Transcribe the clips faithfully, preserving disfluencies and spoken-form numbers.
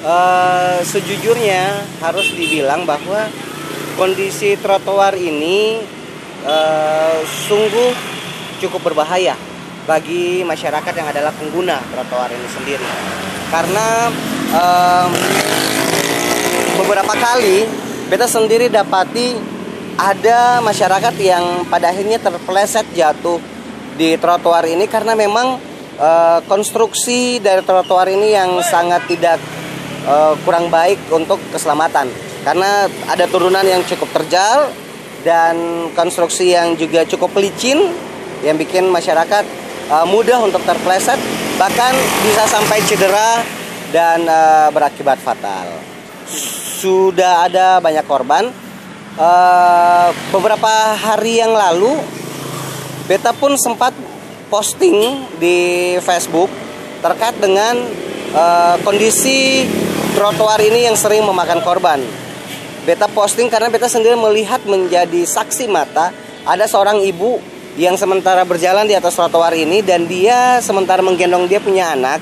Eh, sejujurnya harus dibilang bahwa kondisi trotoar ini, eh, sungguh cukup berbahaya bagi masyarakat yang adalah pengguna trotoar ini sendiri. Karena, em, beberapa kali beta sendiri dapati ada masyarakat yang pada akhirnya terpeleset jatuh di trotoar ini karena memang, eh, konstruksi dari trotoar ini yang sangat tidak, eh, kurang baik untuk keselamatan. Karena ada turunan yang cukup terjal dan konstruksi yang juga cukup licin yang bikin masyarakat, eh, mudah untuk terpeleset, bahkan bisa sampai cedera dan, eh, berakibat fatal. Sudah ada banyak korban. Eh, beberapa hari yang lalu, beta pun sempat posting di Facebook terkait dengan, eh, kondisi trotoar ini yang sering memakan korban. Beta posting karena beta sendiri melihat, menjadi saksi mata, ada seorang ibu yang sementara berjalan di atas trotoar ini dan dia sementara menggendong dia punya anak,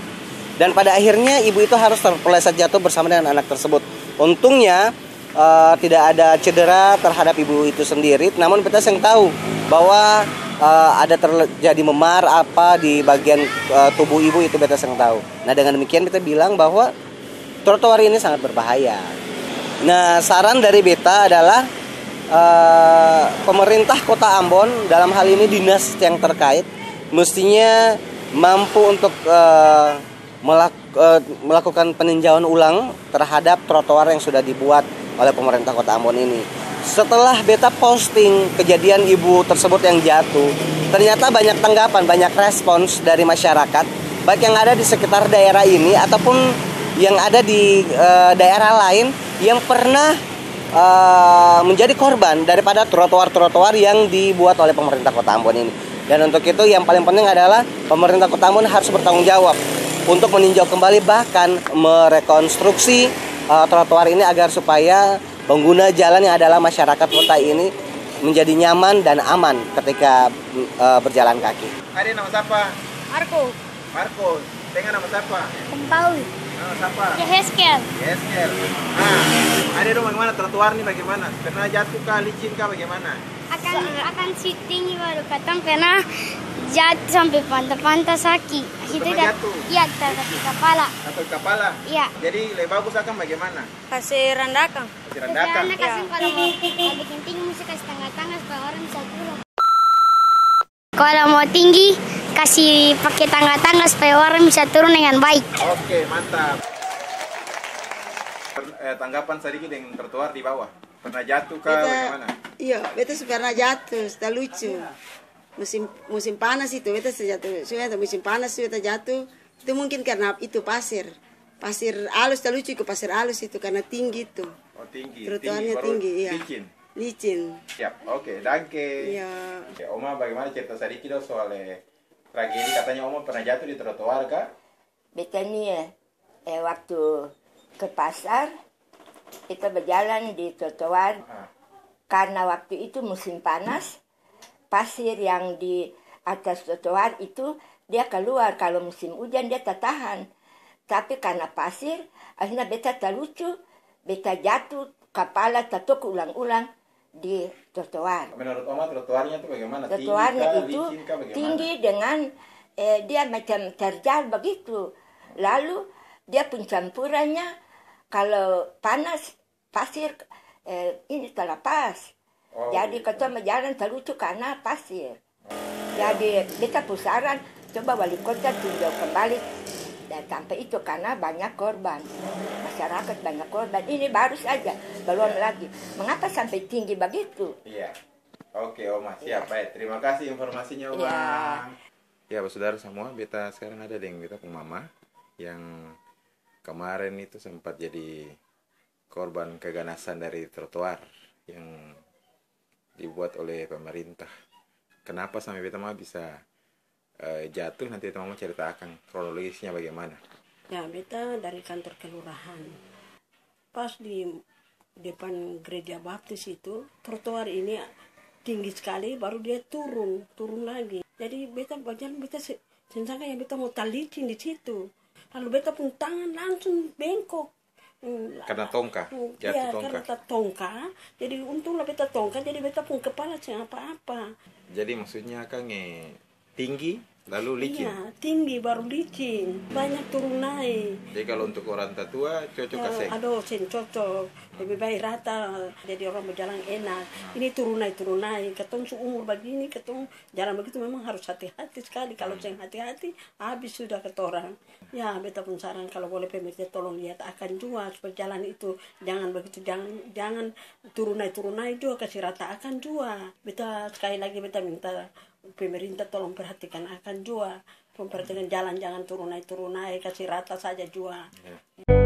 dan pada akhirnya ibu itu harus terpeleset jatuh bersama dengan anak tersebut. Untungnya, eh, tidak ada cedera terhadap ibu itu sendiri, namun beta seng tahu bahwa, eh, ada terjadi memar apa di bagian, eh, tubuh ibu itu, beta seng tahu. Nah, dengan demikian beta bilang bahwa trotoar ini sangat berbahaya. Nah, saran dari beta adalah, eh, pemerintah Kota Ambon, dalam hal ini dinas yang terkait, mestinya mampu untuk, eh, melak-, eh, melakukan peninjauan ulang terhadap trotoar yang sudah dibuat oleh pemerintah Kota Ambon ini. Setelah beta posting kejadian ibu tersebut yang jatuh, ternyata banyak tanggapan, banyak respons dari masyarakat, baik yang ada di sekitar daerah ini ataupun yang ada di, eh, daerah lain yang pernah, eh, menjadi korban daripada trotoar-trotoar yang dibuat oleh pemerintah Kota Ambon ini. Dan untuk itu, yang paling penting adalah pemerintah Kota Ambon harus bertanggung jawab untuk meninjau kembali, bahkan merekonstruksi, eh, trotoar ini agar supaya pengguna jalan yang adalah masyarakat kota ini menjadi nyaman dan aman ketika, eh, berjalan kaki. Ade nama sapa? Marco. Marco. Tenga nama sapa? Paul. Nama sapa? Yehezkiel. Yehezkiel. Nah, ade dong, bagaimana trotoar ni, bagaimana? Pernah jatuh kah, licin kah, bagaimana? Akan, akan si tinggi baru katong pernah jatuh sampe panta-panta saki. Itu pernah jatuh? Iya, jatuh kaki kapala. Jatuh kaki kapala? Iya. Jadi, lebih bagus akang bagaimana? Kasi randakan. Kasi randakan? Kasi randakan, iya. Kasi kalau mau, kalau bikin tinggi, musti kasi tangga-tangga supaya orang bisa turun. Kalau mau tinggi, kasi pake tangga-tangga supaya orang bisa turun dengan baik. Oke, mantap. Per-, eh, tanggapan sadiki deng trotoar di bawah. Pernah jatuh kah? Beta, bagaimana? Iya, beta su pernah jatuh, su talucu. Musim, musim panas itu, beta su jatuh. Su jatuh musim panas, su beta jatuh. Itu mungkin karna itu pasir. Pasir alus, talucu iko pasir alus itu, karna tinggi itu. Oh, tinggi. Trotoarnya tinggi, baru tinggi, iya. Licin. Licin. Siap. Oke, danke. Iya. Oke, Oma, bagaimana cerita sadiki dong soal, eh, tragedi? Katanya Oma pernah jatuh di trotoar, ka? Beta ni, eh, eh, waktu ke pasar, beta bajalan di trotoar. Ah. Karna waktu itu musim panas, pasir yang di atas trotoar itu dia kaluar, kalo musim ujan dia tatahan. Tapi karna pasir, akhirnya beta talucu, beta jatuh, kapala tatok ulang-ulang di trotoar. Menurut Oma, trotoarnya itu bagaimana? Tinggi kah, licin kah, bagaimana? Trotoarnya itu tinggi dengan, eh, dia macam terjal begitu. Lalu dia pung campurannya kalo panas, pasir, eh, ini talapas. Oh, gitu. Jadi katong bajalan talucu karna pasir. Oh, iya. Jadi beta pung saran, coba wali kota tinjau kembali dan sampe itu karna banyak korban. Masyarakat banyak korban. Ini baru saja, belum lagi. Iya. Mengapa sampe tinggi bagitu? Iya. Oke, Oma, siap. Iya. Baik, terima kasih informasinya, Oma. Iya. Ya, basudara samua, beta skarang ada deng beta pung mama yang kemarin itu sempat jadi korban keganasan dari trotoar yang dibuat oleh pemerintah. Kenapa sampai beta mah bisa, eh, jatuh? Nanti beta mama cerita akang kronologisnya bagaimana. Ya, beta dari kantor kelurahan. Pas di depan gereja baptis itu, trotoar ini tinggi sekali, baru dia turun, turun lagi. Jadi beta bajalan, beta se-, seng sangka yang beta mo talicin di situ. Lalu beta pung tangan langsung bengkok. Hmm, karena tongka, hmm, jatuh iya, tongka. Karena ta tongka, jadi untunglah beta tongka, jadi beta pung kepala seng apa-apa. Jadi maksudnya akang, eh, tinggi lalu licin? Iya, tinggi baru licin, banyak turun naik. Jadi kalau untuk orang tatua cocok ka seng? Aduh, seng cocok. Lebih baik rata, jadi orang bajalang enak. Ini turun naik, turun naik. Katong su umur bagini, katong jalan bagitu memang harus hati-hati skali. Kalau seng hati-hati, abis sudah katorang. Ya, beta pung saran kalo boleh pemerintah tolong liat akang jua supaya jalan itu jangan bagitu, jangan, jangan turun nae, turun nae jua, kasi rata akang jua. Beta skali lagi beta minta pemerintah tolong perhatikan akang jua. Tolong perhatikan jalan, jangan turun nae, turun nae, kasi rata saja jua. Ya.